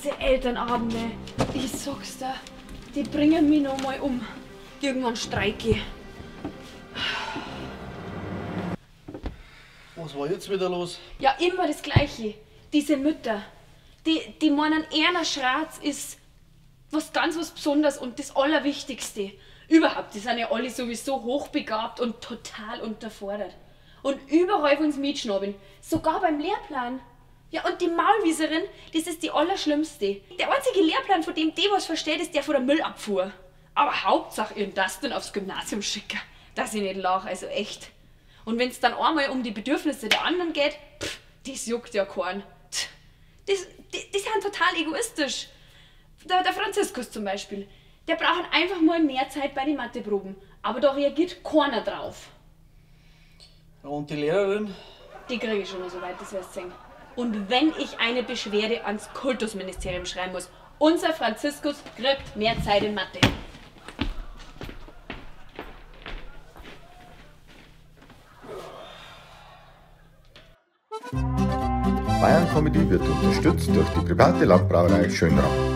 Diese Elternabende, ich sag's dir, die bringen mich noch mal um. Irgendwann streike ich. Was war jetzt wieder los? Ja, immer das Gleiche. Diese Mütter, die meinen, Erna Schratz ist was ganz was Besonderes und das Allerwichtigste. Überhaupt, die sind ja alle sowieso hochbegabt und total unterfordert. Und überall wollen sie mitschnabeln, sogar beim Lehrplan. Ja, und die Maulwieserin, das ist die Allerschlimmste. Der einzige Lehrplan, von dem die was versteht, ist der von der Müllabfuhr. Aber Hauptsache ihren Dustin aufs Gymnasium schicken, dass ich nicht lach, also echt. Und wenn's dann einmal um die Bedürfnisse der anderen geht, pff, das juckt ja keinen. Die sind total egoistisch. Der Franziskus zum Beispiel, der braucht einfach mal mehr Zeit bei den Matheproben. Aber da reagiert keiner drauf. Und die Lehrerin? Die kriege ich schon noch so weit, das wirst du sehen. Und wenn ich eine Beschwerde ans Kultusministerium schreiben muss, unser Franziskus kriegt mehr Zeit in Mathe. Bayern Comedy wird unterstützt durch die private Landbrauerei Schönram.